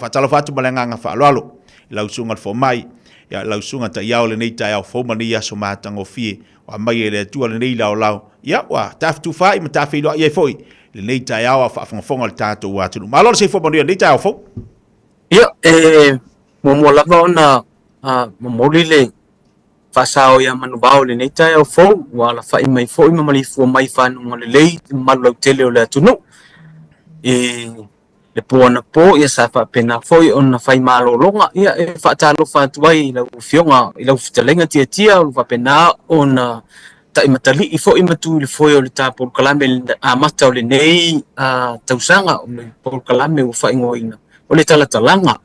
Faatalofa atu ma le agaga faaaloalo i lau Susuga i le Fomai, ia lau Susuga Taiao i lenei taeao fou ma lenei aso matagofie ua aumai e le Atua lenei laolao, ia ua tafatufaai ma tafeiloai ai foi i lenei taeao a o faafogafoga le tatou atunuu. Malo le soifua manuia i lenei taeao fou. Ia, e muamua lava ona momoli le faasao ia Manuvao i lenei taeao fou, ua alafai mai foi ma maleifua mai i fanuga lelei i le mamalu lautele o le atunuu. I le po anapo, ia sa faapena foi ona fai malologa. Ia e faatalofa atu ai i lau Afioga i lau fetalaiga Tiatia, o lo o faapena ona taimatalii foi ma tu i le foe o le ta polokalame i le amata o lenei tausaga, o le polokalame ua faaigoaina o le Talatalaga.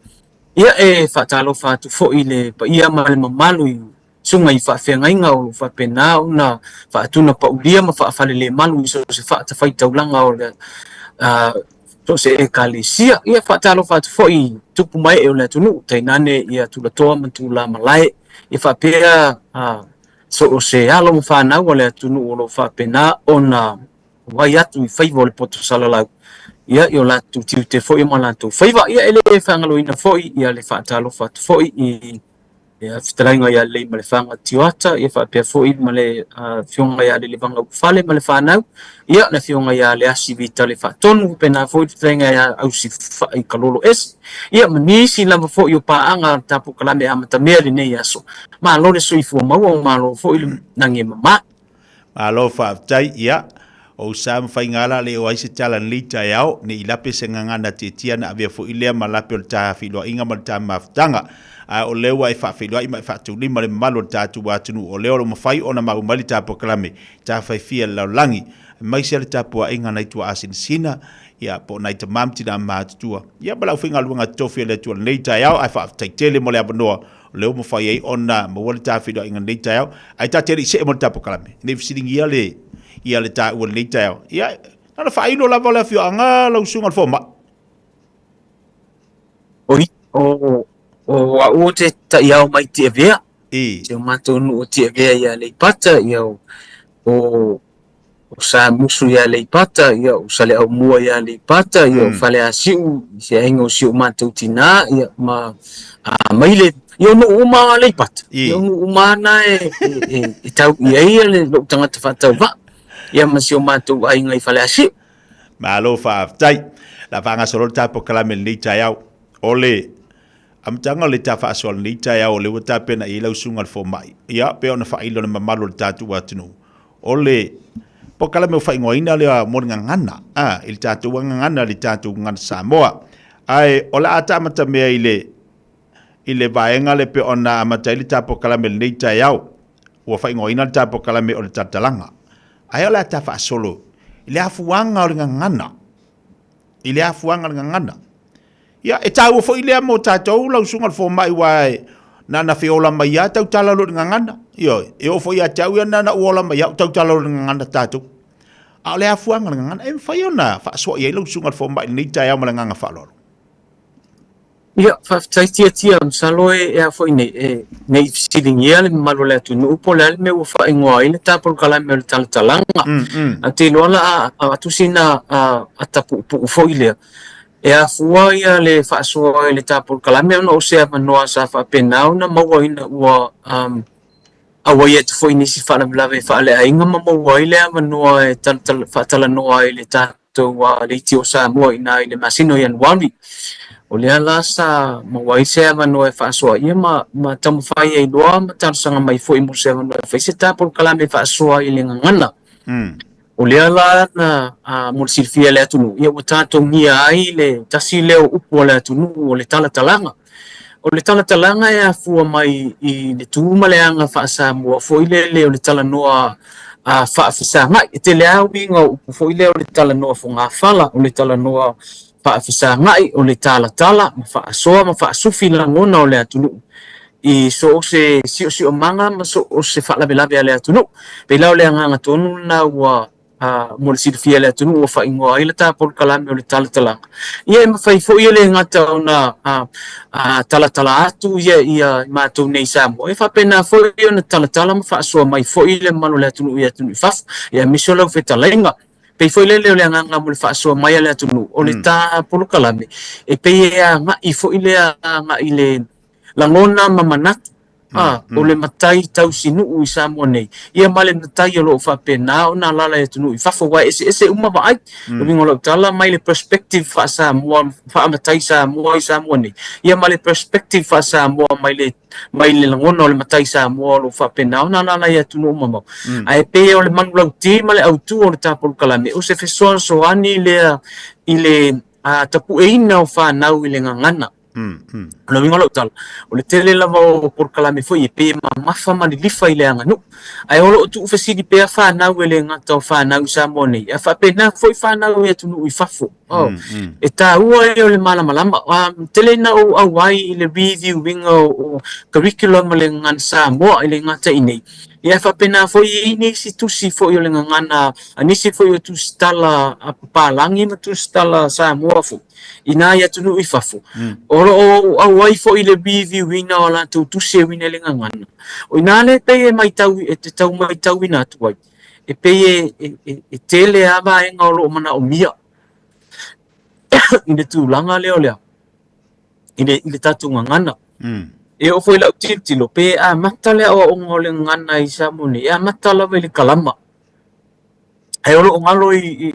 Ia e faatalofa atu foi i le paia ma le mamalu i susuga i faafeagaiga o lo o faapena ona faatunapaulia ma faafalelemalu i so o se faatafaitaulaga o le so o se Ekalesia. Ia faatalofa atu foi i tupu ma ee o le atunuu, tainane ia tulatoa ma tulamalae, ia faapea so o se alo ma fanau a le atunuu o lo o faapena ona auai atu i faiva o le poto salalau, ia i o latou tiute foi ma latou faiva. Ia e le faagaloina foi ia le faatalofa atu foi i Ia, fetalaiga ia Leimalefanga Tioata, ia faapea foi ma le afioga ia Lelevaga Ulufale ma le fanau, ia le afioga ia Leasi Vitale Faatonu, faapena foi le fetalaiga ia Ausifai Kalolo Ese, ia ma nisi lava foi o paaga a le tatou kalame amatamea i lenei aso. Malo le soifua maua, malo foi le lagi e mama. Malo faafetai, ia, o usa ma faiga la le o ai se tala lenei taeao, ne i lape se gagana tietia na avea foi lea ma lape o le ta feiloaiga ma le ta mafutaga. Ae o lea ua e faafeiloai ma e faataulima le mamalu o le tatou atunuu, o lea o lo o mafai ona mau mai le ta polokalame ta faifia i le lalolagi, aemaise le tapuaiga nai tuaasinasina, ia, po o nai tama ma tina matutua, ia ma le aufaigaluega totofi a le Atua i lenei taeao. Ae faafetai tele mo le avanoa O lea ua mafai ai ona maua le ta feiloaiga i lenei taeao. Ae ta te le i see mo le ta polokalame, ne i fesiligia le, ia le taua i lenei taeao. Ia, na ona faailo lava o le afioaga lau susuga i le fomai. Oi, o, o au o te taiao mai Tiavea. I. Si o matou nuu o Tiavea i Aleipata, ia o, o o Samusu i Aleipata, ia o Saleaaumua i Aleipata, ia o Faleasiu i se aiga o si o matou tinā, ia ma Amaile, ia o nuu uma o Aleipata, ia o nuu uma na e, e, e tau i ai ia le lou tagata faatauvaa, ia ma si o matou aiga i Faleasiu. Malo faafetai. La faagasolo le ta polokalame i lenei taeao. O le amataga o le ta faasoa i lenei taeao o lea ua tapena i ai lau susuga i le fomai. Ia, pei ona faailo i le mamalu o le tatou atunuu. O le polokalame ua faaigoaina lea mo le gagana, a, i le tatou gagana, le tatou gagana Samoa. Ae o le a ta amatamea i le, i le vaega lea pei ona amata ai le ta polokalame i lenei taeao. Ua faaigoaina le ta polokalame o le talatalaga. Ae o le a ta faasolo i le afuaga o le gagana, i le afuaga o le gagana. Ia, e taua foi lea mo tatou lau susuga i le fomai, aua e, na na feola mai lava tautala loa i le gagana. Ioe, e oo foi ia te au ia na na ou ola mai au tautala loa i le gagana tatou. A o le afuaga o le gagana, e mafai ona faasoa i ai lau susuga i le fomai i lenei taeao ma le agaga faaaloalo. Ia, faafetai Tiatia, masalo e a foi nei, e, ne i fesiligia le mamalu o le atunuu po o le a le mea ua faaigoa ai le ta polokalame o le talatalaga. Ae ou te iloa la a avatu sina ata puupuu foi lea, E afua ia le faasoa i le ta polokalame ona o se avanoa sa faapena ona maua ina ua auai atu foi i nisi faalavelave faaleaiga ma maua ai le avanoa e faatalanoa ai le tatou Leitio Samoa i ina i le masina o Ianuari. O lea la sa maua ai se avanoa e faasoa ia ma taumafai ai loa ma talosaga mai foi mo se avanoa e fai se ta polokalame e faasoa ai i le gagana. O lea la na mo le silafia e le atunuu, ia ua tatou-gia ai le tasi lea o upu a le atunuu o le talatalaga. O le talatalaga e afua mai i le tu ma le aga faa-Samoa foi lele o le talanoa faafesagai. E tele lava uiga o upu foi lea o le talanoa fogafala, o le talanoa faafesagai, o le talatala ma faasoa ma faasufi lagona o le atunuu i so o se siosiomaga ma so o se faalavelave a le atunuu. Pei la o le agaga tonu lena ua mo le silafia e le atunuu ua faaigoa ai le ta polokalame o le talatalaga. Ia e mafai foi e le gata ona talatala atu ia i matou nei i Samoa, e faapena foi ona talatala ma faasoa mai foi le mamalu o le atunuu i atunuu i fafo, aemaise o lau fetalaiga. Pei foi lele o le agaga mo le faasoa mai a le atunuu, o le ta polokalame, e pei e agai foi lea agai i le lagona ma manatu a o le matai tausinuu i Samoa nei, ia ma le matai o lo o faapena ona alaala i atunuu i fafo, aua e eseese uma vaai. O le uiga o lau tala, mai le perspective faa-Samoa, faa-matai Samoa i Samoa nei, ia ma le perspective faa-Samoa mai le mai le lagona o le matai Samoa o lo o faapena ona alaala i atunuu mamao. Ae pei o le manulauti ma le autu o le ta polokalame, o se fesoasoani lea i le tapueina o fanau i le gagana. O le uiga o lau tala, o le tele lava o polokalame foi e pei e mamafa ma lilifa i le aganuu, ae o lo o tuufesili pea fanau e le gata o fanau i Samoa nei, ae faapena foi fanau i atunuu i fafo. E taua ia o le malamalama. Tele ina ou auai i le review ina o curriculum o le Gagana Samoa e le gata i inei, ia ae faapena foi e i ai nisi tusi foi o le gagana a nisi foi o tusitala a papalagi ma tusitala Samoa foi i nai atunuu i fafo. O lo o auai foi i le review ina o a latou tusi e uiga i le gagana. O i ina lea e pei e matau, e te tau matauina atu ai, e pei e tele lava vaega o lo o manaomia i le tulaga lea o le a? I le tatou gagana. E oo foi i lau tilotilo, pe amata le aoaoga o le gagana i Samoa nei, e amata lava i le kalama. Ae o lo o galo i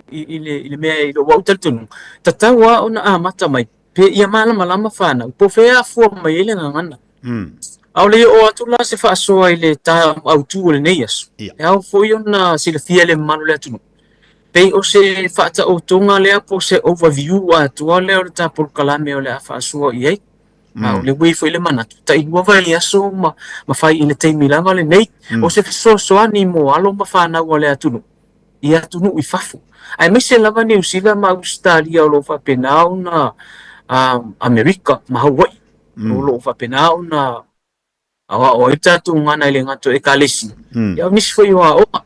le mea i lou au talitonuga, tatau lava ona amata mai pe ia malamalama fanau po o fea e afua mai ai le gagana. Aole i oo atu la se faasoa i le ta autu o lenei aso, e ao foi ona silafia e le mamalu o le atunuu, pei o se faataotoga lea po o se overview atoa lea o le ta polokalame o le a faasoa i ai. A o le ua i ai foi le manatu, tailua vaiaso ma fai i le taimi lava lenei, o se fesoasoani mo alo ma fanau a le atunuu i atunuu i fafo, aemaise lava Niu Sila ma Ausetalia o lo o faapena ona Amerika ma Hawaii o lo o faapena ona aoao ai le tatou gagana e le gata o Ekalesia, ia o nisi foi o aoga.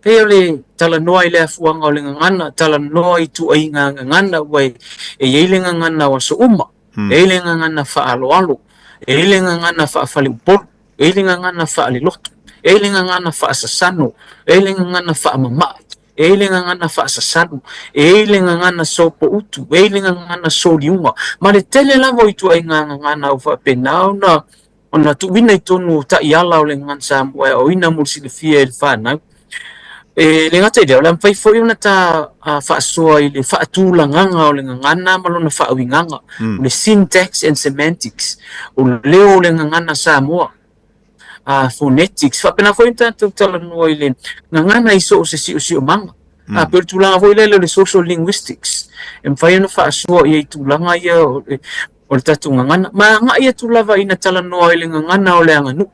Pei o le talanoa i le afuaga o le gagana, talanoa i ituaiga gagana ua e i ai le gagana o aso uma, e i ai le gagana faaaloalo, e i ai le gagana faafaleupolu, e i ai le gagana faalelotu, e i ai le gagana faasasano, e i ai le gagana faamamae, e i ai le gagana faasasalu, e i ai le gagana sopoutu, e i ai le gagana soliuga, ma le tele lava o ituaiga gagana ua faapena ona ona tuuina i totonu o taiala o le gagana Samoa e aoaoina mo le silafia e le fanau. E le gata i lea, o le a mafai foi ona ta faasoa i le faatulagaga o le gagana ma lona faauigaga, o le syntax and semantics, o le leo o le gagana Samoa, phonetics. Faapena foi ona tatou talanoa i le gagana i so o se siosiomaga. A pei o le tulaga foi lele o le social linguistics, e mafai ona faasoa i ai i tulaga ia o le tatou gagana. Ma agai atu lava ina talanoa i le gagana o le aganuu.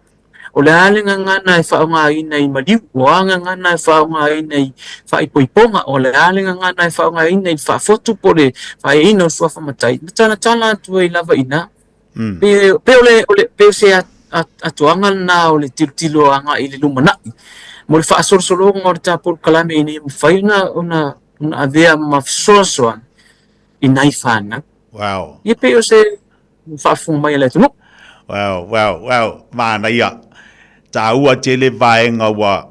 O le a le gagana e faaaogaina i maliu, o a gagana e faaaogaina i faaipoipoga, o le a le gagana e faaaogaina i le faafotu po o le faaeaina o le suafa matai, ma talatala atu ai lava i ina. Pe, pe o le, o le, pe o se atoaga lena o le tilotilo agai i le lumanai mo le faasolosologa o le ta polokalame ina ia mafai ona, ona, ona avea ma fesoasoani i nai fanau. Wow. Ia pei o se faafofoga mai a le atunuu. Wow, wow, wow. Manaia. Taua tele vaega ua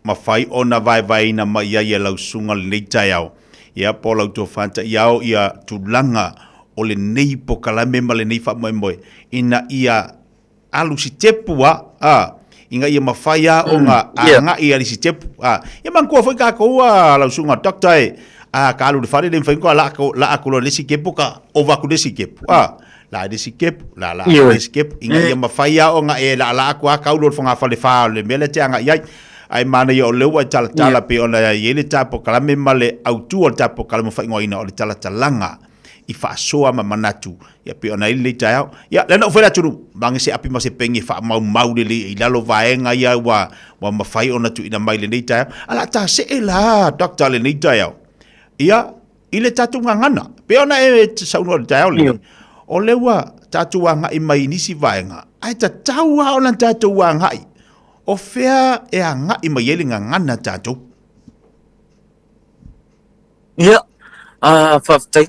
mafai ona vaevaeina mai ai e lau susuga lenei taeao, ia po o lau tofa ta'iao ia tulaga o lenei pokalame ma lenei faamoemoe ina ia alu sitepu a, a, ina ia mafai a ona aga'i ali sitepu a. Ia manatua foi tatou a lau susuga doctor e, a ka alu i le fale le mafai ona laa laa atu loa i le isi kepu ka ova atu i le isi kepu a. Laa i le isi kepu, laa laa atu i le isi kepu, ina ia mafai a ona e laalaa atu a tau loa i le fogafale fa o le mea lea e te agai ai. Ae manaia o lea ua e talatala pei ona i ai le ta polokalame ma le autu o le ta polokalame ua faaigoaina o le talatalaga i faasoa ma manatu ia pei ona i ai lenei taeao. Ia, lea na ou fai le atunuu, mange se api ma se peni e faamaumau lelei i lalo vaega ia ua ua mafai ona tuuina mai i lenei taeao. A o le a ta see la Doctor lenei taeao. Ia, i le tatou gagana, pei ona e saunoa i le taeao lenei, o lea ua tatou agai mai i nisi vaega, ae tatau lava ona tatou agai o fea e agai mai ai le gagana tatou. Ia, faafetai.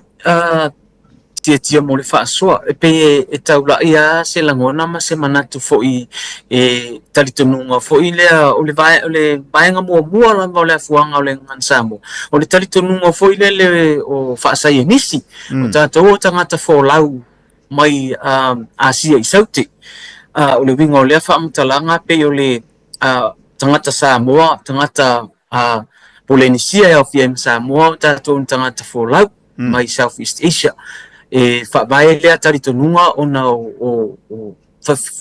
Tiatia mo le faasoa. E pei e taulai lava se lagona ma se manatu foi e talitonuga foi lea o le o le vaega muamua lava o le afuaga o le Gagana Samoa, o le talitonuga foi lele o faasaienisi, o tatou o tagata folau mai Asia i Saute. O le uiga o lea faamatalaga pei o le tagata Samoa, tagata Polenisia e aofia ai ma Samoa, o tatou ni tagata folau mai South East Asia. E faavae lea talitonuga ona o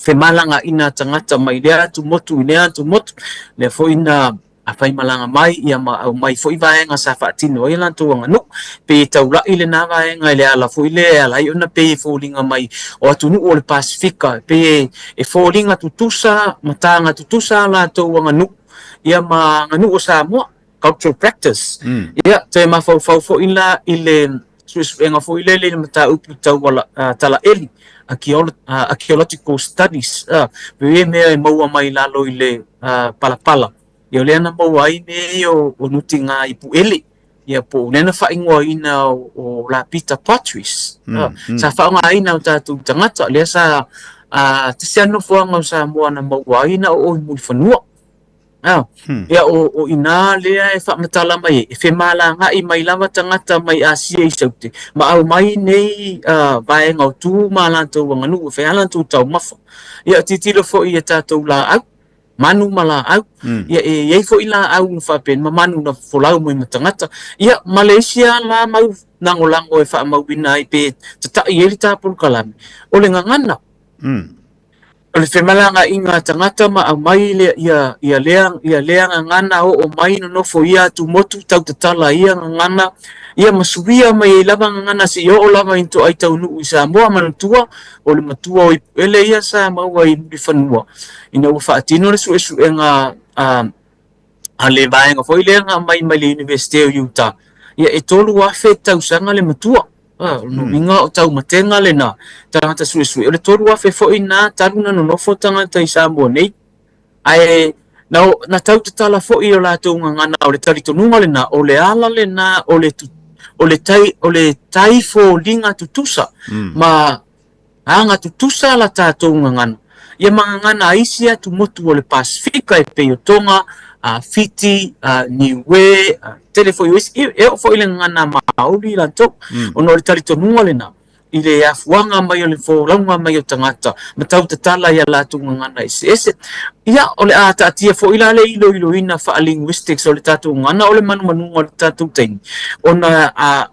femalagaina a tagata mai lea atumotu i lea atumotu, lea foi na faimalaga mai ia ma aumai foi vaega sa faatino ai a latou aganuu. Pei e taulai lena vaega i le ala foi lea e ala ai ona pei e foliga mai o atunuu o le Pasefika, pei e foliga tutusa ma taga tutusa a latou aganuu ia ma aganuu o Samoa, cultural practice. Ia, toe mafaufau foi la i le suesuega foi lele i le mataupu tau talaeli, archaeological studies, pei e mea e maua mai i lalo i le palapala, ia o lea na maua ai mea ia o nutiga ipuele, ia po o lea na faaigoaina o Lapita potteries. Sa faaaogaina e o tatou tagata, lea sa tasi lava le nofoaga o Samoa na maua ai na oo i Mulifanua. Ia o i ina lea e faamatala mai ai, e femalagaai mai lava tagata mai Asia i Saute, ma aumai nei vaega o tu ma latou aganuu e fai a latou taumafa. Ia tilotilo foi i a tatou laau, manu ma laau, ia e i ai foi laau na faapena ma manu na folau mai ma tagata. Ia ma le isi lava la mau lagolago e faamauina ai pe tatai ai le ta polokalame, o le gagana. O le femalagaaiga a tagata ma aumai ia ia lea ia lea gagana oo mai nonofo i ia atumotu tau tatala ia gagana ia ma suia mai ai lava gagana seia oo lava i toai taunuu i Samoa manatua o le matua o Ipuele ia sa maua i Mulifanua ina ua faatino le suesuega a a le vaega foi lea na aumai mai le Iunivesite o Utah, ia e 3,000 tausaga le matua. O lona uiga o taumatega lena tagata suesue. O le 3,000 foi na talu na nonofo tagata i Samoa nei. Ae na, na tau tatala foi o latou gagana o le talitonuga lena, o le ala lena o le, o le tai, o le tai foliga tutusa ma Aga tutusa la tatou gagana ia ma gagana a isi atumotu o le Pasefika e pei o Tonga, Fiti, Niue, tele foi o isi, e oo foi i le gagana a Maori latou, ona o le talitonuga lena i le afuaga mai o le folauga mai o tagata ma tau tatala i a latou gagana eseese. Ia, o le a taatia foi la le iloiloina faa-linguistics o le tatou gagana o le manumanuga o le tatou taimi, ona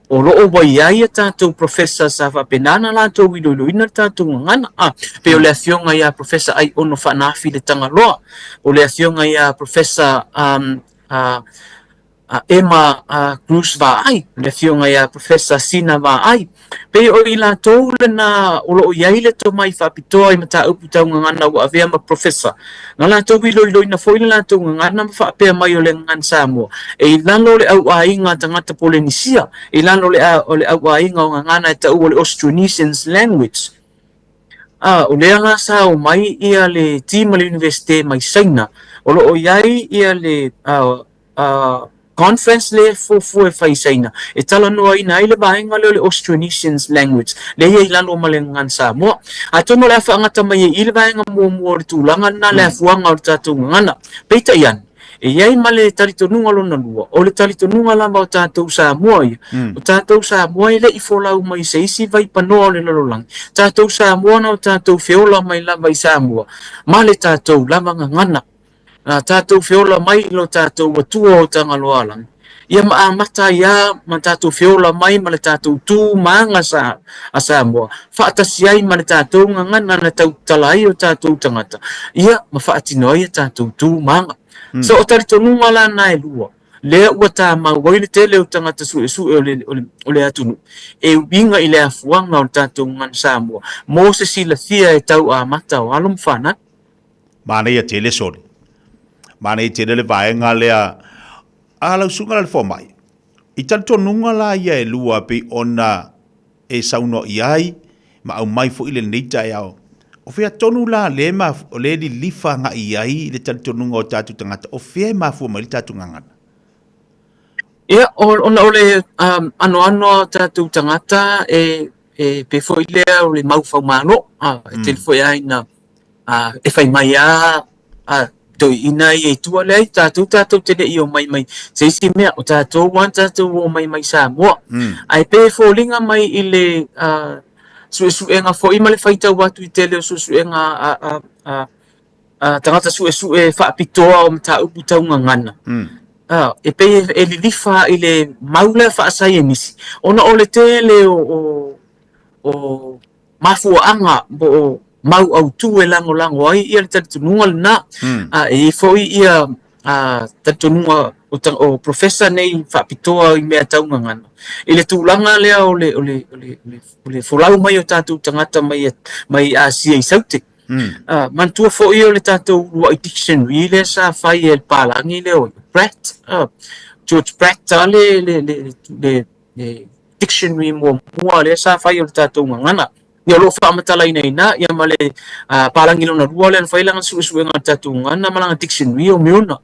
o lo o ua i ai a tatou professor sa faapena ona latou iloiloina le tatou gagana. A, pei o le afioga ia Professor Aiono Faanaafi Le Tagaloa, o le afioga ia Professor um, Emma Cruz Vaai, le afioga ia Professor Sina Vaai. Pei o i latou lena o lo o i ai le tomai faapitoa i mataupu tau gagana ua avea ma Professor. Na latou iloiloina foi le latou gagana ma faapea mai o le gagana Samoa e i lalo o le auaiga a tagata Polenisia, e i lalo o le auaiga o gagana e taua o le Austronesians language. A, o lea la sa omai ia le team a le Iunivesite mai Saina, o lo o i ai ia le conference lea e fuafua e fai i Saina, e talanoaina ai le vaega lea o le Austronesians language, lea e i ai i lalo ma le gagana Samoa. Atonu o le a faagata mai ai i i le vaega muamua o le tulaga lena, le afuaga o le tatou gagana. Peitai ane, e i ai ma le talitonuga lona lua, o le talitonuga lava o tatou Samoa ia, o tatou Samoa e le i folau mai i se isi vaipanoa o le lalolagi, tatou Samoa na o tatou feola mai lava i Samoa ma le tatou lava gagana. Na tatou feola mai i lo tatou Atua o Tagaloaalagi, ia ma amata ai a ma tatou feola mai ma le tatou tu ma aga sa a Samoa, faatasi ai ma le tatou gagana na tautala ai o tatou tagata, ia ma faatino ai a tatou tu ma aga. So o talitonuga la na e lua, lea ua tamau ai le tele o tagata suesue o le, o le, o le atunuu, e uiga i le afuaga o le tatou gagana Samoa, mo se silafia e tau amata o alo ma fanau. Manaia tele soli. Manaia tele le vaega lea a lau susuga la le fomai. I talitonuga la ia e lua pei ona e saunoa i ai ma aumai foi lenei taeao. O fea tonu la le ma o le lilifa agai i ai le talitonuga o tatou tagata, o fea e mafua mai le tatou gagana? Ia, ona o le anoano a tatou tagata e e pei foi lea o le mau faumalo, e tele foi lava ina e fai mai lava toeaiina ia i tua, leai, tatou tatou te le i omai mai se isi mea, o tatou lava na tatou omai mai Samoa. Ae pei e foliga mai i le suesuega foi ma le faitau atu i tele o suesuega a tagata suesue faapitoa o mataupu tau gagana, e pei e lilifa i le mau lea faasaienisi, ona o le tele o mafuaaga po o mau autu e lagolago ai ia le talitonuga lena. E i ai foi ia talitonuga o professor nei faapitoa i mea tau gagana i le tulaga lea o le folau mai o tatou tagata mai Asia i Saute. Manatua foi o le tatou uluai dictionary lea sa fai e le palagi lea o Pratt, George Pratt le dictionary muamua lea sa fai o le tatou gagana. Ia o lo o faamatalaina i ina ia ma le palagi lona lua lea na fai lana suesuega o le tatou gagana ma lana dictionary o Milner.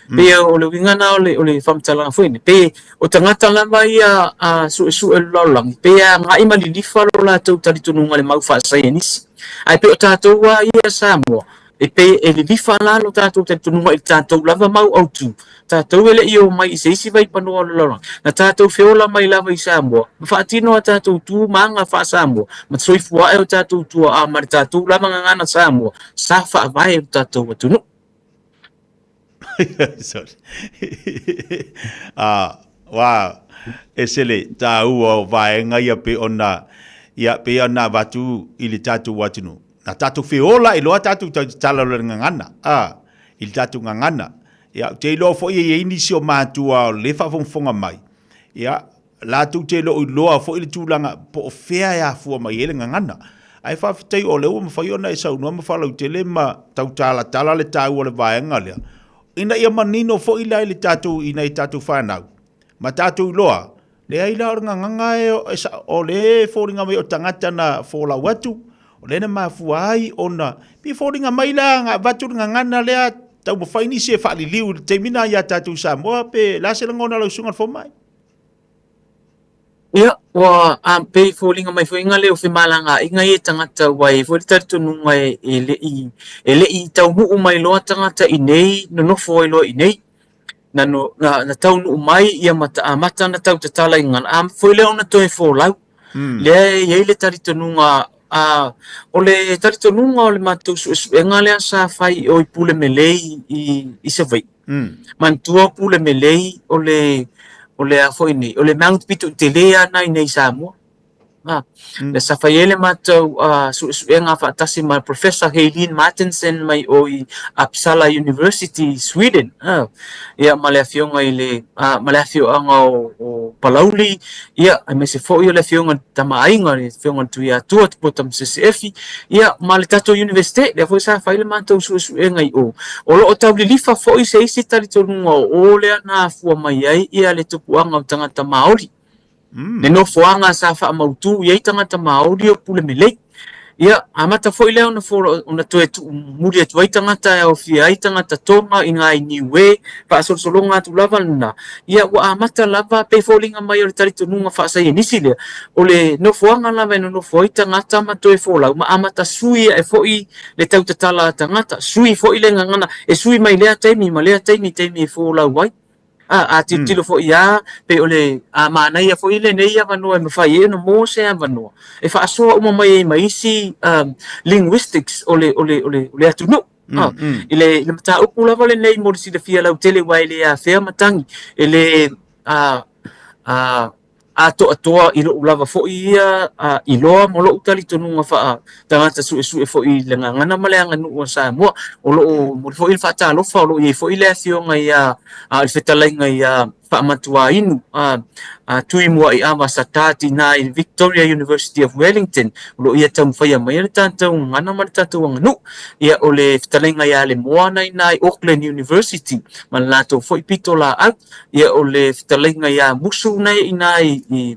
Pei o le uiga lena o le faamatalaga foi nei. Pei o tagata lava ia a suesue o le lalolagi, pei e agai ma lilifa lo latou talitonuga i le mau faasaienisi. Ae pei o tatou lava ia Samoa, e pei e lilifa la lo tatou talitonuga i le tatou lava mau autu. Tatou e le i omai i se isi vaipanoa o le lalolagi, na tatou feola mai lava i Samoa ma faatino a tatou tu ma aga faa-Samoa ma soifua ae o tatou tuaa ma le tatou lava gagana Samoa sa faavae i lo tatou atunuu. Sorry. Ah, wa, ese le tāua o vaega ia pe ona, ia, pe ona avatu i le tātou atunuu. Na tātou feola i loa tātou tau tatala o le gagana, ah, i le tātou gagana. Ia, te iloa foi e i ai nisi o mātua o le faafogafoga mai, ia, Latou te le o iloa foi le tulaga po o fea e afua mai ai le gagana. Ae faafetai o lea ua mafai ona e saunoa ma faalautele ma tau talatala le taua o le vaega lea, ina ia manino foi la i le tatou, i nai tatou fanau ma tatou iloa, leai la o le gagana e, o lea e foliga mai o tagata na folau atu, o lea na mafua ai ona, pei e foliga mai la na avatu le gagana lea taumafai nisi e faaliliu i le taimi lena ia tatou i Samoa, pe o le a se lagona o lau susuga i le fomai? Ia, ua a pei e foliga mai foi nga leo femalagaaiga ia i tagata ua i ai foi le talitonuga e le i e le i taunuu mai loa tagata i nei nonofo ai loa i nei. Na no na, na taunuu mai ia ma amata ona tau tatala i gagana, a foi lea ona toe folau. Lea e i ai le talitonuga a o le talitonuga o le matou suesuega lea sa fai i o i Pulemelei i Savaii. Manatua o Pulemelei o le o le a foi nei, o le mount pito tele lava lena i inei i Samoa. Lea sa fai ai le matou suesuega faatasi ma Professor Helene Martinson mai o i Uppsala University i Sweden. Ia ma le afioga i le ma le afioaga o Palauli, ia aemaise foi o le afioga i le Tama a Aiga, le afioga i le Tuiatua Tupua Tamasese Efi, ia ma le tatou Iunivesite, lea foi sa fai le matou suesuega i o. O lo o tau lilifa foi se isi talitonuga o o lea na afua mai ai ia le tupuaga o tagata Māori. Le nofoaga sa faamautu i ai tagata Māori o Pulemelei. Ia, amata foi lea ona ona toe tuu muli atu ai tagata e aofia ai tagata Tonga i ngā i Niue, faasolosologa atu lava lena. Ia, ua amata lava pei foliga mai o le talitonuga faasaienisi lea, o le nofoaga lava e nonofo ai tagata ma toe folau ma amata sui ae foi le tau tatala a tagata, sui foi le gagana, e sui mai lea taimi ma lea taimi, taimi e folau ai. A tilotilo foi lava, pei o le a manaia foi lenei avanoa e mafai ai ona maua se avanoa e faasoa uma mai ai ma isi linguistics o le, o le, o le, o le atunuu. I le, i le mataupu lava lenei mo le silafia lautele aua e le afea matagi, e le atoatoa i lou lava foi ia iloa ma lou talitonuga faa-tagata suesue foi i le gagana ma le aganuu a Samoa. O lo o momoli foi le faatalofa, o lo o i ai foi le afioga ia le fetalaiga ia Faamatuainu Tuimuaiava Sata Tina i le Victoria University of Wellington, o lo o ia taumafaia maia le tatou gagana ma le tatou aganuu. Ia, o le fetalaiga ia Lemoana i ina i Auckland University ma le latou foi pitolaau. Ia, o le fetalaiga ia Musu na i ina i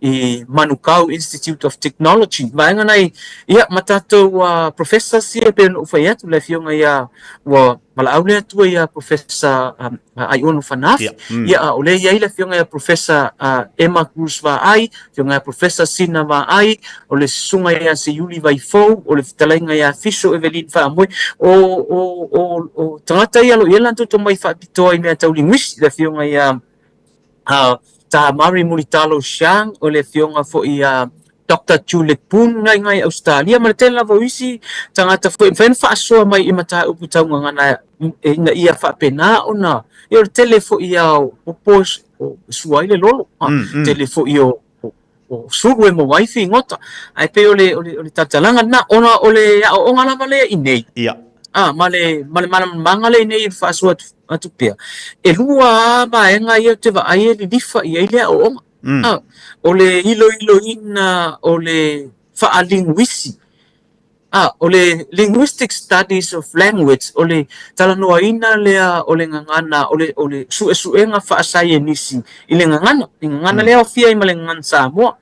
i Manukau Institute of Technology. Vaega nai, ia, ma tatou professors ia e pei ona ou fai atu, le afioga ia, ua valaau le Atua ia Professor Aiono Fanafi, ia, a o lea e i ai le afioga ia Professor Emma Cruz Vaai, afioga ia Professor Sina Vaai, o le susuga ia Seiuli Vaifou, o le fetalaiga ia Fiso Evelyn Faamoe, o, o, o, o tagata ia o lo o i ai latou tomai faapitoa i mea tau linguisi, le afioga ia Tā Mari Mulitalo Siang, o le afioga foi ia Doctor Juliet Boon ngai ngai Ausetalia, ma le tele lava o isi tagata foi e mafai ona faasoa mai i mataupu tau gagana ina ia faapena ona, ia o le tele foi ia o popo e sua ai le lolo, tele foi o sulu e maua ai figota, ae pei o le, o le, o le talatalaga lena, ona o le aoaoga lava lea i inei, ma le, ma le malamalamaga lea i inei e faasoa atu, atu pea, e lua lava vaega ia ou te vaai e lilifa i ai le aoaoga. O le iloiloina o le faalinguisi, o le linguistic studies of language, o le talanoaina lea o le gagana, o le, o le suesuega faasaienisi i le gagana, le gagana lea e aofia ai ma le gagana Samoa,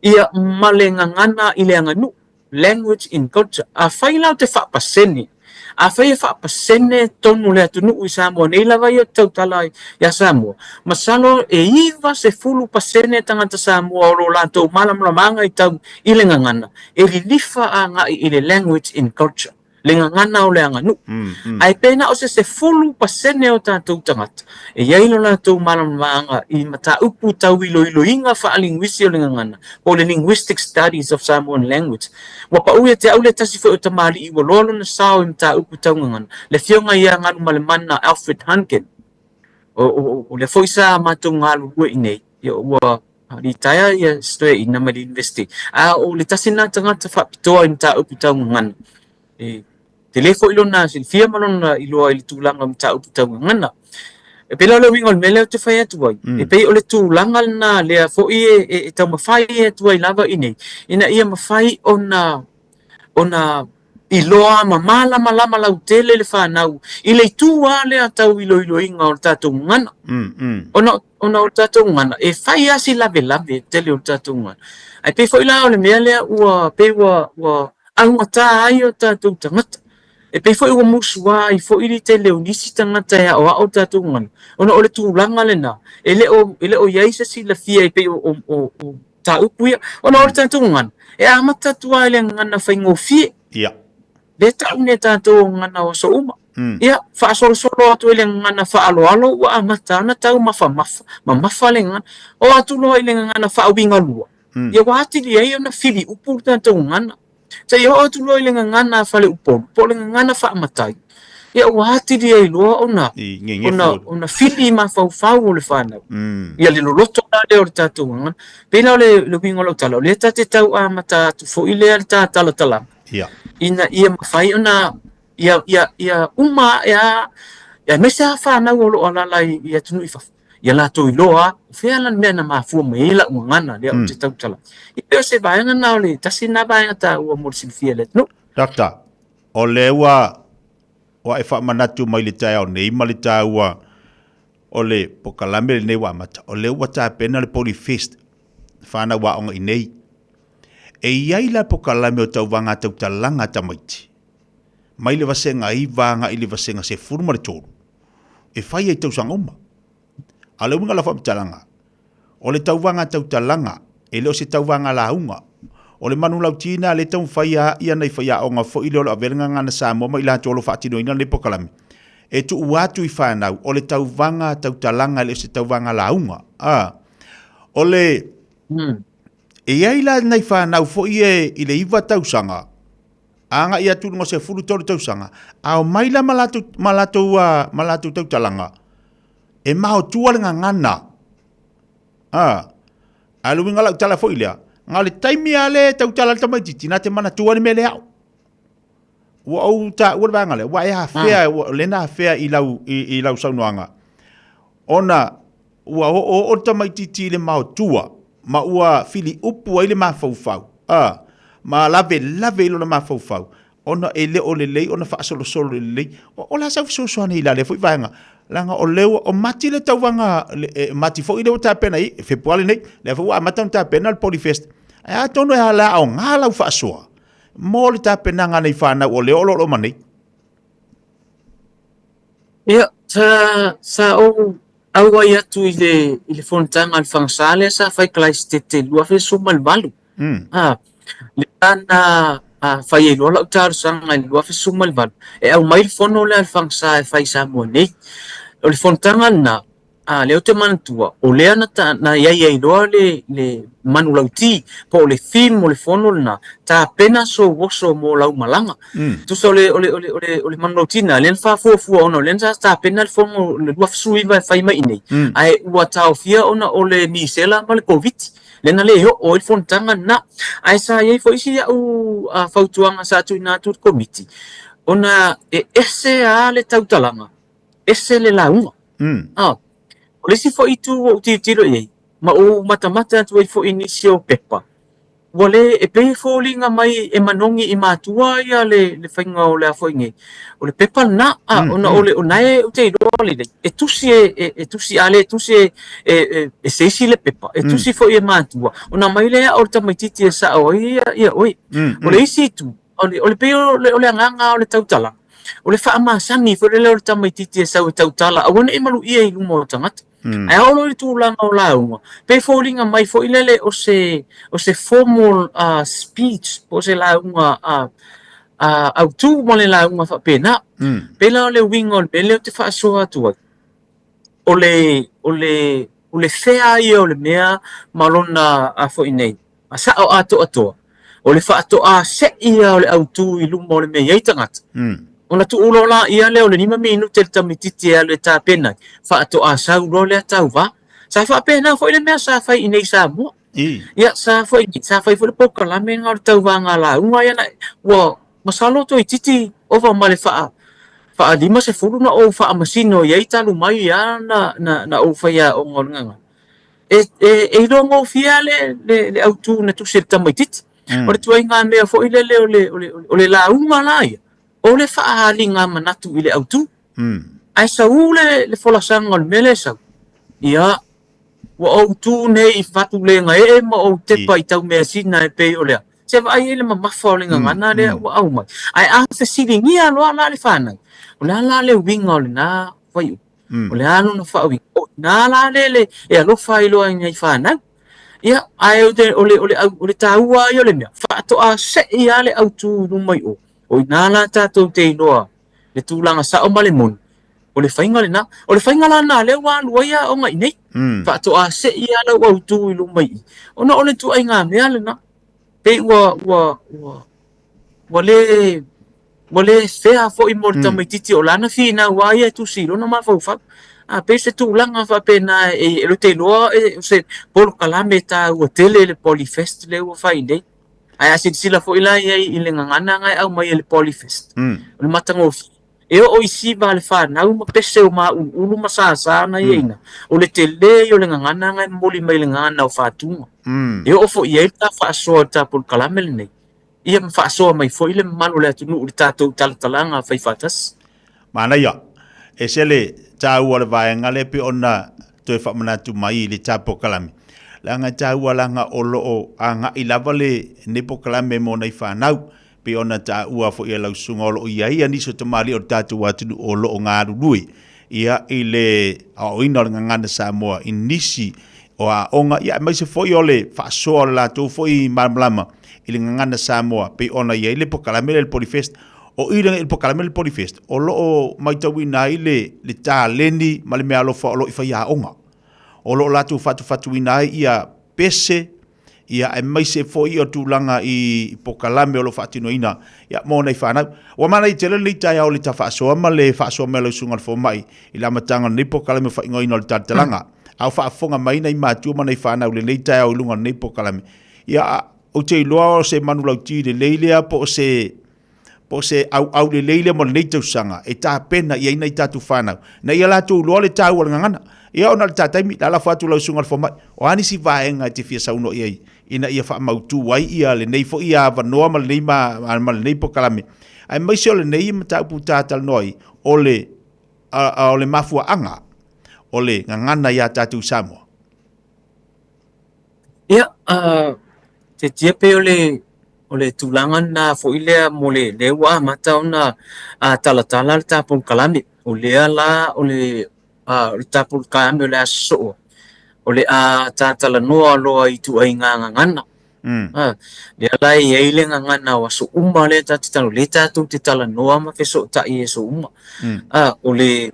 ia, ma le gagana i le aganuu. Language in Culture. Afai la ou te faapasene, afai e faapasene tonu le atunuu i Samoa nei lava ia ou te tautala ia Samoa, masalo e 90% tagata Samoa o lo latou malamalamaga i tau i le gagana, e lilifa agai i le Language in Culture, le gagana o le aganuu. Ae pe na o se 10% o tatou tagata e i ai lo latou malamalamaga i mataupu tau iloiloiga faalinguisi o le gagana, po o le Linguistic Studies of Samoan Language. Ua pau ia te au le tasi foi o tamalii ua loa lona sao i mataupu tau gagana, le afioga ia Galumalemana Alfred Hunkin. O lea foi sa matou galulue i inei, ua litaea ia si toeaina mai le University, a o le tasi lena tagata faapitoa i mataupu tau gagana. E tele foi lona silafia ma lona iloa i le tulaga o mataupu tau gagana. E pei la o le uiga o le mea lea ou te fai atu ai, e pei o le tulaga lena lea foi e taumafai atu ai lava i inei, ina ia mafai ona ona iloa ma malamalama lautele le fanau i le itu lava lea tau iloiloiga o le tatou gagana. Ona, ona o le tatou gagana, e fai lava si lavelave le tele o le tatou gagana. Ae pei foi la o le mea lea ua pei ua, ua augata ai o tatou tagata. E pei foi ua musua ai foi le tele o nisi tagata e aoao le tatou gagana, ona o le tulaga lena, e le o, e le o i ai se silafia e pei o, o, o, o mataupu ia, ona o le tatou gagana, e amata atu lava i le gagana faigofie. Ia. Lea e tau nei e tatou o gagana o aso uma. Ia, faasolosolo atu i le gagana faaaloalo ua amata ona tau mafamafa, mamafa le gagana. Oo atu loa i le gagana faauigalua, ia ua atili ai ona fili upu le tatou gagana. Seia oo atu loa i le gagana a faleupolu, po o le gagana faamatai, ia ua atili ai loa ona, ona, ona fili mafaufau o le fanau. Ia le loloto la lea o le tatou gagana. Pei la o le, le uiga o lau tala, o lea ta te tau amata atu foi lea le ta talatalaga, ina ia mafai ona, ia, ia, ia uma ae lava, aemaise lava fanau o lo o alaala i, i atunuu i fafo, ia latou iloa o fea la le mea na mafua mai ai lau gagana lea ou te tautala. Ia pei o se vaega lena o le tasi lena vaega taua mo le silafia e le atunuu. Doctor, o lea ua ua e faamanatu mai i le taeao nei ma le taua o le pokalame lenei ua amata, o lea ua tapena le Polyfest, fanau aoga i nei. E i ai la pokalame o tauvaga tautalaga a tamaiti, mai le vasega 9 agai i le vasega 13, e fai ai tausaga uma. A o le uiga o lau faamatalaga, o le tauvaga tautalaga, e le o se tauvaga lauga. O le manulauti lena lea e taumafai a nai faiaoga foi lea o lo o avea le gagana Samoa ma i latou o lo o faatinoina lenei polokalame, e tuu atu i fanau, o le tauvaga tautalaga e le o se tauvaga lauga. A, o le... E i ai la nai fanau foi e i le 9 tausaga, agai atu i luga o 13 tausaga, a omai la ma latou, ma latou, ma latou tautalaga, e maotua le gagana. A, a le uiga lau tala foi lea, na o le taimi lava lea e tautala le tamaitiiti, na te manatua le mea lea au. Ua ou taua le vaega lea, ua e afea, ua, lea na afea i lau, i, i lau saunoaga, ona ua oooo le tamaitiiti i le maotua, ma ua filiupu ai le mafaufau, a, ma lavelave i lona mafaufau, ona e le o lelei ona faasolosolo lelei. O, o le a sau fesoasoani i la lea foi vaega? Leaga o lea ua, o Mati le tauvaga, e, Mati foi lea ua tapena i Fepuari nei, lea foi ua amata ona tapena le Polyfest. Ae atonu e ala aoga lau faasoa mo le tapenaga a nei fanau o lea o lo o loma nei. Ia, sa, sa ou auai atu i le, i le fonotaga a le Fagasa lea sa fai Kalaisitete i le 2018. A, lea na fai ai loa lau talosaga i le 2018 e aumai le fono lea a le Fagasa e fai i Samoa nei. O le fonotaga lena, A, lea ou te manatua, o lea na, ta, na iai ai loa le, le manulauti, po o le theme o le fono lena, tapena sou oso mo lau malaga. Tusa o le, o le, o le, o le, o le manulauti lena, lea na faafuafua ona o lea na tapena le fono le 2019 e fai mai i inei, ae ua taofia ona o le misela ma le Koviti. Lea na le oo ai le fonotaga lena. Ae sa i ai foi isi au fautuaga sa tuuina atu i le Komiti, ona e ese lava le tautalaga, ese le lauga. A, o le isi foi itu ua ou tilotilo i ai, ma ou matamata atu ai foi i nisi o pepa, ua le, e pei e foliga mai e manogi i matua ia le, le faiga o le a foi nei, o le pepa lena, a, ona o le, o na e ou te iloa lelei, e tusi e, e, e tusi, a le tusi e, e, e, e se isi le pepa, e tusi foi e matua, ona aumai lea o le tamaitiiti e sao ai ia, ia oe. O le isi itu, o le, o le pei o le, o le agaga o le tautalaga, o le faamasani foi lea o le tamaitiiti e sau e tautala, aua ne i maluia i luma o tagata. Ae oo loa i le tulaga o lauga, pei e foliga mai foi lele o se, o se formal speech po o se lauga autu ma le lauga faapena. Pei la o le uiga o le mea lea ou te faasoa atu ai, o le, o le, o le fea ia o le mea ma lona a foi nei, a sao atoatoa, o le faatoa se'i ia o le autu i luma o le mea e i ai tagata. Ona tuu loa laia lea o le 5 minute le tamaitiiti e alu e tapena ai, faatoa sau loa lea tauva. Sa faapena foi le mea sa fai i inei i Samoa. Ia, sa foi, sa fai foi le polokalame lena o le tauvaga lauga ia na, ua masalo toeitiiti ova ma le faa, faa 50 na ou faamasino i ai talu mai lava na, na, na ou faiaoga o le gagana. E, e, e iloa gofie lava le, le, le autu na tusi e le tamaitiiti. O le tuaiga mea foi lele o le, o le, o le lauga la ia, o le faaaliga manatu i le autu. Ae sau le, le folasaga o le mea lea e sau, ia, ua ou tu nei i fatu legaee ma ou tepa i taumeasina e pei o le a. Se vaai ai le mamafa o le gagana lea ua aumai. Ae a fesiligia loa la le fanau, o le a la le uiga o lena fuaiupu? O le a lona faauiga? O i ina la le le e alofa ai loa i nai fanau. Ia, ae o le, o le, o le, o le taua ia o le mea, faatoa se'i lava le autu i luma i o. O i ina la tatou te iloa le tulaga sao ma le moni, o le faiga lena. O le faiga la lena lea ua alu ai aoga i nei. Faatoa se'i lava lau autu i luma i i. Ona o le ituaiga mea lena, pei ua, ua, ua, ua le, ua le fair foi mo le tamaitiiti o lana finau lava ia e tusi i lona mafaufau. A pei se tulaga faapena e, e te iloa e, o se polokalame taua tele le Polyfest lea ua fai nei. Ae a silasila foi la i ai i le gagana na e aumai e le Polyfest, o le matagofie. E oo i siva a le fanau ma pese o māuluulu ma sasa na i ai ina, o le tele ia o le gagana na e momoli mai le gagana o Fatuga. E oo foi i ai le ta faasoa i le ta polokalame lenei, ia ma faasoa mai foi le mamalu o le atunuu i le tatou talatalaga faifaatasi. Manaia, ese le taua o le vaega lea pei ona toe faamanatu mai i le ta polokalame. Leaga e taua leaga o lo o agai lava lenei polokalame mo nai fanau, pei ona taua foi e lau susuga o lo o i ai nisi o tamalii o le tatou atunuu o lo o galulue ia i le aoaoina o le gagana Samoa i nisi o aoga, ia aemaise foi o le faasoa o le latou foi malamalama i le gagana Samoa pei ona i ai le polokalame lea le Polyfest. O i le polokalame le Polyfest, o lo o matauina ai le, le taleni ma le meaalofa o lo o i faiaoga. O lo o latou fatufatuina ai ia pese, ia aemaise foi o tulaga i polokalame o lo o faatinoina ia, mo nai fanau. Ua manaia tele lenei taeao i le ta faasoa ma le faasoa mai a lau susuga i le fomai i le amataga o lenei polokalame o faaigoaina o le talatalaga. A o faafofoga mai nai matua ma nai fanau i lenei taeao i luga o lenei polokalame, ia, ou te iloa o se manulauti lelei lea po o se po o se auau lelei lea mo lenei tausaga e tapena i ai nai tatou fanau, ina ia latou iloa le taua o le gagana. Ia ona o le ta taimi, o le a lafo atu lau susuga i le fomai, o a nisi vaega e te fia saunoa i ai ina ia faamautu ai ia lenei foi avanoa ma lenei, ma, ma lenei polokalame, aemaise o lenei mataupu ta talanoa ai, o le a o le mafuaaga o le gagana iā tatou Samoa? Ia, te pei o le tulaga lena foi lea mo le lea ua amata ona talatala le ta polokalame. O lea la o le ta polokalame o le a sosoo, o le a tatalanoa loa i ituaiga gagana. Lea la e i ai le gagana o aso uma lea ta te talanoa, lea tatou te talanoa ma fesootai i aso uma. O le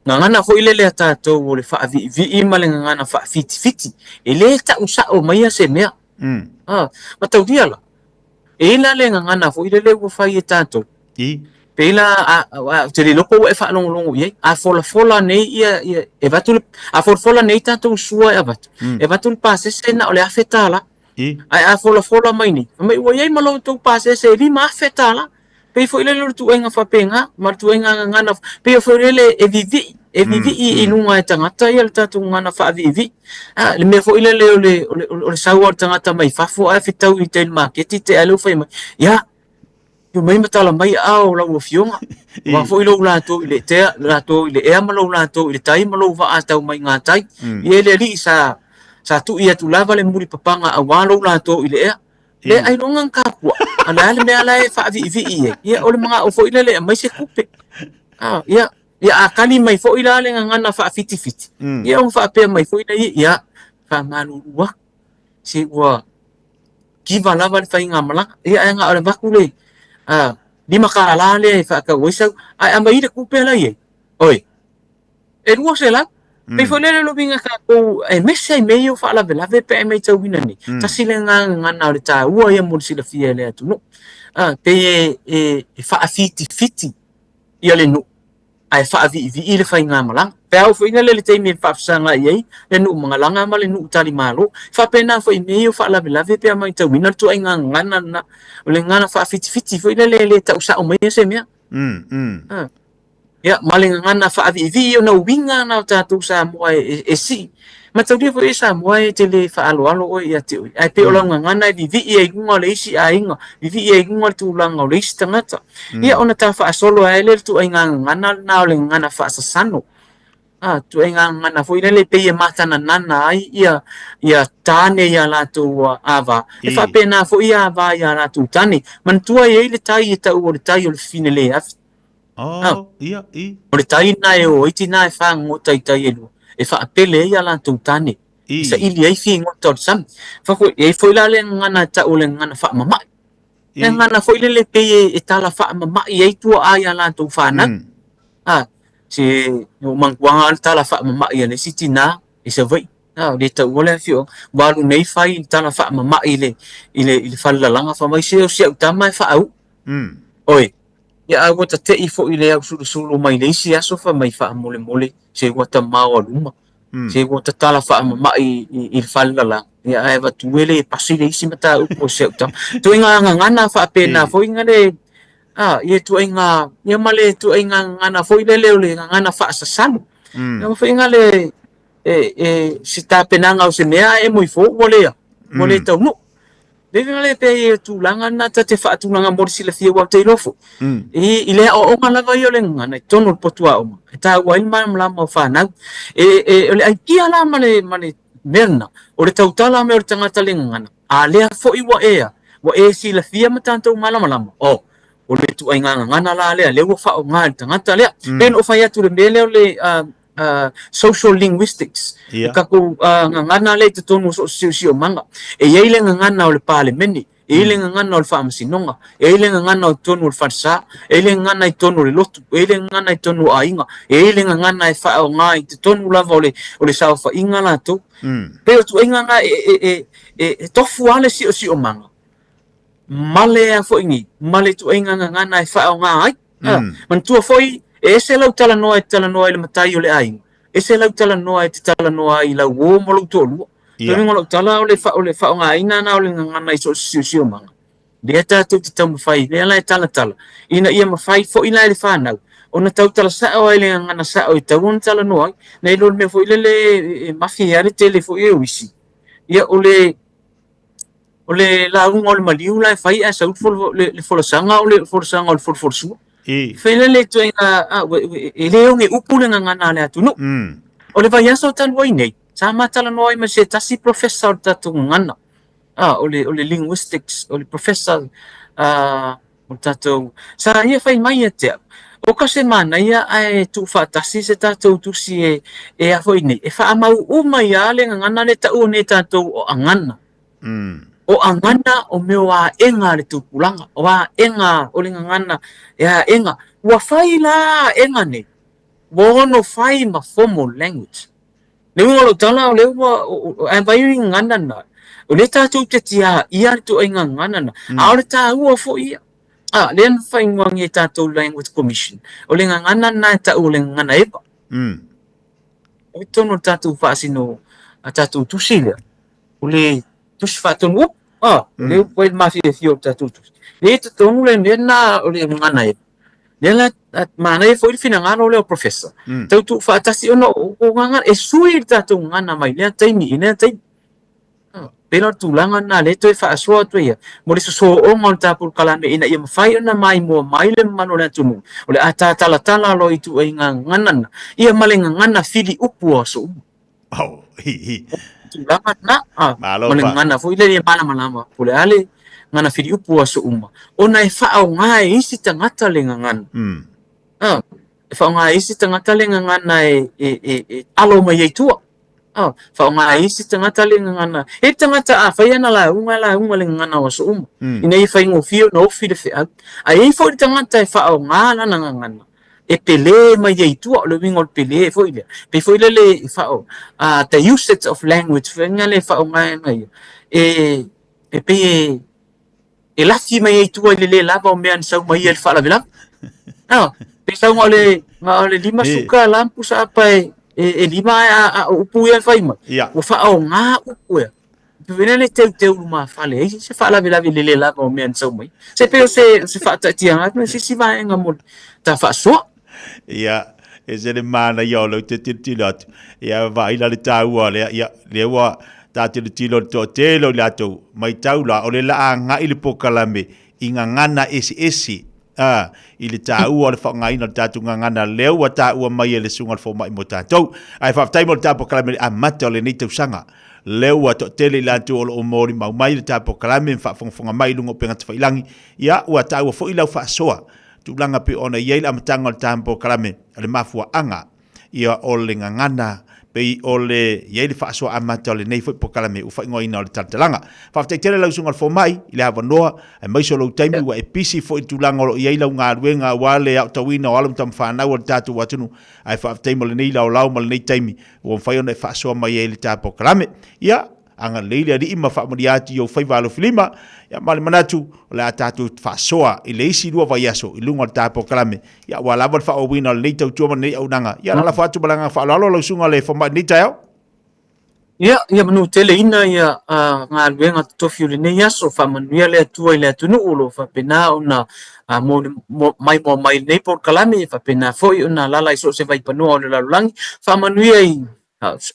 gagana foi lele a tatou o le faaviivii ma le gagana faafitifiti, e lē ta'u sa'o maia se mea. Mataulia la, e i ai la le gagana foi lele ua fai e tatou. Pei la ou te le iloa po ua e faalogologo i ai. A folafola nei ia e avatu le, a folafola nei tatou sua e avatu, e avatu le pasese na o le $1,000. Ae a folafola mai nei, fai mai ua i ai ma lo outou pasese e $5,000. Pei foi lele o le tuuaiga faapena ma le tuuaiga gagana, pei foi lele e vivii, e vivii i luga e tagata ia le tatou gagana faaviivii. Le mea foi lele o le sau lava o le tagata mai fafo ae fetau i tai i le maketi te i lea ua fai mai, ia, tuu mai ma tala mai aao o lau afioga, aua foi lou latou i le tea, latou i le ea ma lou latou i le tai ma lou vaa tau mai gatai. Ia le alii sa tui atu lava le mulipapaga aua lou latou i le ea. Le ailoga na tapua, a o le a le mea la e faaviivii ai? Ia o le manao foi lele e aumai se tupe. Ia, ia a kali mai foi la le gagana faafitifiti, ia ona faapea mai foi lea, ia, faamalulu atu, se ua kiva lava le faigamalaga. Ia ae na o le avatu le $5 lea e faatau ai sau, ae aumai le tupe la e i ai, oi, e 200. Pei foi lele o le uiga tatou, aemaise lava i mea ia o faalavelave pe a e matauina nei, tasi lena gagana o le taua ia mo le silafia e le atunuu. Pei e faafitifiti ia le nuu ae faaviivii le faigamalaga. Pe a oo foi lele i le taimi e faafesagai ai le nuu magalaga ma le nuu talimalo. E faapena foi i mea ia o faalavelave pe a matauina le ituaiga gagana lena, o le gagana faafitifiti foi lele e le tau sao maia se mea. Ia, ma le gagana faaviivii ona uiga na o tatou Samoa e sii. Mataulia foi e Samoa e te le faaaloalo oe ia te oe, ae pei o lau gagana e vivii ai i luga o le isi aiga, vivii ai i luga le tulaga o le isi tagata. Ia ona ta faasolo ai lea i le ituaiga gagana lena o le gagana faasasano. A, ituaiga gagana foi lele e pei e matananana ai ia tane i a latou ava, e faapena foi ava i a latou tane. Manatua e i ai le tai e tau o le tai o le fafine le afi. Oh, ia, i. O le tai lena e o ai tinā e fagogota i tai e lua, e faapele ai a latou tane, e saili ai figota o le sami. Fa foi, e i ai foi la le gagana e tau o le gagana faamama'i. Le gagana foi lele e pei e tala faamama'i ai tuaa i a latou fanau. A, se ua manatua lava le tala faamama'i a le isi tinā i Savaii. A, le taua le afioaga, ua alu nei fai i le tala faamama'i i le, i le, i le falelalaga, fai mai, se o si au tama e faauu. Oi, Ia a ua tate'i foi le ausulusulu mai le isi aso fai mai faamolemole se ua tamao a luma, se ua tatala faamama'i i le fale lalaga, ia ae avatu e le pasi le isi mataupu o si au tama. Ituaiga gagana faapena foi na le, a, ia ituaiga, ia ma le ituaiga gagana foi lele o le gagana faasasalo. Ia foi na le, e, se tapenaga o se mea ae e moe ifo ua le, ua le taunuu. Le uiga lea pei o tulaga na ta te faatulaga mo le silafia aua ou te iloa foi, i le aoaoga lava ia o le gagana i totonu o le potu aoga, e taua ai le malamalama o fanau. E, o le aikia la ma le, ma le mea lena, o le tautala mai o le tagata le gagana, a lea foi ua e a, ua e silafia ma tatou malamalama, oh, o le ituaiga gagana la lea, lea ua faaaoga e le tagata lea. Pei ona ou fai atu i le mea lea o le social linguistics, le tatou gagana lea i totonu o so o se siosiomaga. E i ai le gagana o le Palemene, e i ai le gagana o le Faamasinoga, e i ai le gagana o totonu o le falesa, e i ai le gagana i totonu o le lotu, e i ai le gagana i totonu o aiga, e i ai le gagana e faaaoga i totonu lava o le saofaiga latou. Pei o ituaiga na e tofu lava le siosiomaga ma le a foi nei, ma le ituaiga gagana e faaaoga ai. Manatua foi, e ese lau talanoa e te talanoa ai i le matai o le aiga, ese lau talanoa e te talanoa ai i lau uo ma lou toalua. Ia. Uiga o lau tala o le, o le faaaogaina lena o le gagana i so o se siosiomaga. Lea tatou te taumafai, lea la e talatala, ina ia mafai foi la e le fanau ona tautala sao ai i le gagana sao e tatau ona talanoa ai. Nai lo le mea foi lele e mafi ai le tele foi o isi, ia o le O le lauga o le maliu la e fai ae sau le folasaga o le folasaga o le folafolasua. I. Fai lea le ituaiga, a, ua, ua, e le oge upu le gagana a le atunuu. O le vaiaso talu ai nei, sa ma talanoa ai ma se tasi professor o le tatou gagana, a, o le, o le linguistics, o le professor, a, o le tatou, sa ia fai mai ia te au, o ka se manaia ae tuufaatasi se tatou tusi e, e a foi nei, e faamau uma ai lava le gagana lea e taua nei e tatou o agana. O agana o mea o aega a le tupulaga, o aega o le gagana e aega. Ua fai la aega nei, ua ono fai ma formal language. Le uiga o lau tala o lea ua, ae vai i gagana na, o lea tatou te tiaia le ituaiga gagana na, a o le taua foi ia. A, lea na faaigoa nei e tatou Language Commission, o le gagana lena e tau o le gagana eva. O i totonu o le tatou faasino, a tatou tusi lea, o le tusi faatonu upu, a, o lea ua i le mafiafia o le tatou tusi. Lea i totonu le mea lena o le gagana eva. Lea la manaia foi le finagalo lea o Professor, tau tuufaatasi ona o gagana, e sui le tatou gagana mai lea taimi i lea taimi. Pei la o le tulaga lena lea e toe faasoa atu ai mo le sosooga o le ta polokalame ina ia mafai ona maimoa mai le mamalu o le atunuu, o le a ta talatala loa i ituaiga gagana na, ia ma le gagana fili upu o aso uma. Oh, hi, hi. Tulaga lena, a, Malo ma le fa. gagana foi lea ia malamalama po o le a le gagana fili upu o aso uma, ona e faaaoga e isi tagata le gagana. A, e faaaoga e isi tagata le gagana e, e, e, e alo mai ai i tua. A, faaaoga e isi tagata le gagana. E le tagata a fai ana lauga, e lauga le gagana o aso uma, ina ia faigofie ona ofi le feau. Ae i ai foi le tagata e faaaoga lana gagana e pele mai ai i tua. O le uiga o le pele foi lea, pei foi lele e fao, the usage of language foi lea e faaaogaina ia, e, e pei e, e lafi mai ai i tua i le le lava o mea na sau mai ia i le faalavelave. A, pei sau na o le, na o le lima suka la ma pusa apa e, e, e lima ae a, a o upu ia e fai mai. Ia. Ua faaaoga upu ia. Pei lea le teuteu lumafale ai se faalavelave i le le lava o mea na sau mai. Se pei o se, se faataatiaga atu se isi vaega mo le ta faasoa. Ia, e se le manaia o lea ou te tilotilo atu. Ia, vaai la le taua o lea, ia, lea ua ta tilotilo i le toatele o i latou, matau la, o le la agai le polokalame i gagana eseese, a, i le taua o le faaaogaina o le tatou gagana lea ua taua mai e le Susuga i le Fomai mo tatou. Ae faafetai mo le ta polokalame i le amata o lenei tausaga. Lea ua toatele i latou o lo o molimau mai le ta polokalame ma faafogafoga mai i luga o upega tafailangi. Ia, ua taua foi lau faasoa tulaga pei ona i ai le amataga o le ta polokalame, o le mafuaaga ia o le gagana pei o le i ai le faasoa amata o lenei foi polokalame ua faaigoaina o le talatalaga. Faafetai tele lau susuga i le fomai i le avanoa aemaise o lou taimi ua e pisi foi i le tulaga o lo o i ai lau galuega aua le aotauina o alo ma tamafanau o le tatou atunuu, ae faafetai mo lenei laolao ma lenei taimi ua mafai ona e faasoa mai ai i le ta polokalame. Ia, agalelei le Alii ma faamanuia atu i ou faiva alofilima, ia ma le manatu o le a tatou faasoa i le isi 2 vaiaso i luga o le ta polokalame, ia aua lava le faaauauina o lenei tautua ma lenei auaunaga. Ia lalafo atu ma le agaga faaaloalo lau susuga le fomai i lenei taeao. Ia, ia manuteleina ia galuega totofi o lenei aso, faamanuia le Atua i le atunuu o lo o faapena ona maimoa mai i lenei polokalame, ia faapena foi ona alaala i so o se vaipanoa o le lalolagi, faamanuia i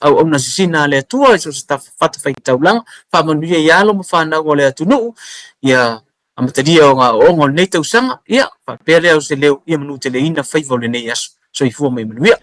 auauna sisina a le Atua i so o se fatafaitaulaga, faamanuia i alo ma fanau a le atunuu, ia amatalia o aoaoga o lenei tausaga, ia faapea lea o se leo ia manuteleina faiva o lenei aso. Soifua ma ia manuia.